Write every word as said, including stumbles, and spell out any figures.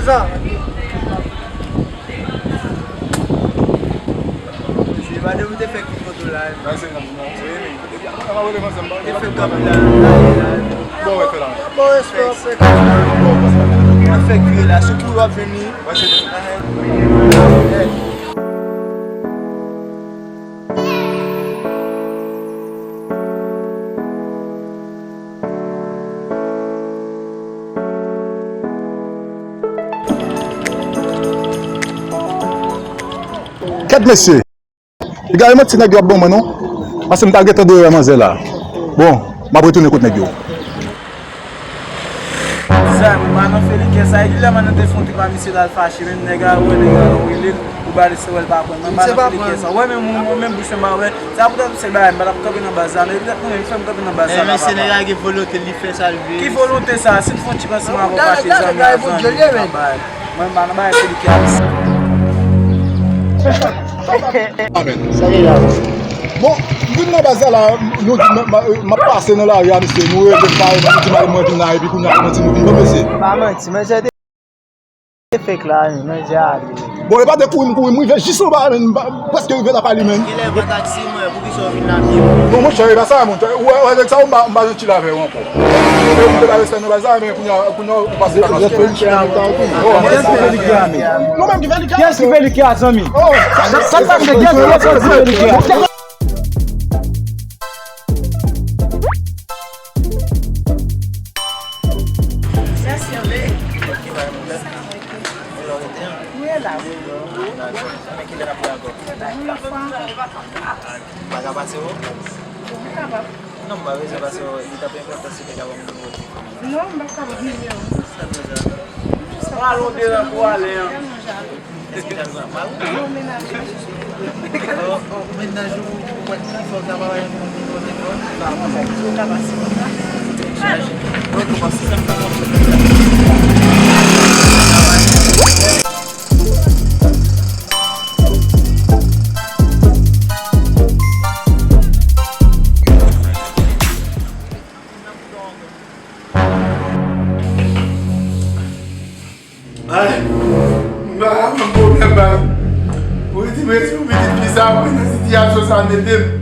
Mesye, pa depi w te fè ki foto la. Wi, men. Te fè kòb la, la, la. Bon, wè, fè la. Bon, respè, respè. Bon, respè. Fè kri la, sou ki w ap vini. Wè, se Kèt mesye! Piga e manti nèg yo ap ban mwen non. Paske m ta gentan dwe wè manzè la. Bon, m ap retounen kot nèg yo. Sa, m pa nan felikè sa. E kilè mwen te fè yon trip a misye l al fache, menm nèg la, wè nèg la, ou rele l, ou ba li se wè l pa pran. Mwen pa nan felikè sa. Wè menm ou, mwen menm bouch mwen pa wè. Sa poutèt se bagay, m pa t ap kanpe nan baz la, men poutèt mwen menm, fè m kanpe nan baz la. Men mesye nèg la gen volonte, li fè sa l vle. Ki volonte sa? Si l fè yon ti pase m avè w fache zanmi a zanmi, pa bay. Mwen m pa nan bagay felikè a. Amèn. Bon, m vin nan baz la, la, nou di m, m, m ap pase nan lari a, misye, nou rele m pa, nou di m al mwen vin la, epi kounye a, manti nou vin, bon, mesye. Pa manti, manzè te fèk la, wi, manzè ale. Bon, e pa de kouri m kouri, m rive jis anba, men m pa, prèske rive la pa li menm. Genlè pran taksi, mwen, poukisa w vin la pye? Non, monchè, e pa sa, monchè. Ou wè, ou wè, nèg sa, m pa, m pa janti la avè w ankò. Ou te ba respè nan baz la, men kounye a, kounye a, ou pase la. Nou menm ki fè li kè a, zanmi? Sa k pase? Kiyès ki fè li kè a? Mwen la wi. Pa ka pase ou? Ou kapab. Non, m pa bezwen pase ou. Li t ap enpòtan si te ka ban m nimewo telefòn. Non, m p ap ka ban w nimewo. Sa m bezwen. Pral ou deran pou ale an. Èske jan sa mal? Non, mennaj ou. Oh, oh, mennaj ou, ou wè ki fòk la pa yon nimewo telefòn? Ou ka pase konsa. Chaje. Mwen kòmanse sa. Ay, m pa ka pran pwoblèm, bay. Ou di mwen si yon pitit fi sa, mwen nan sitiyasyon sa mete m.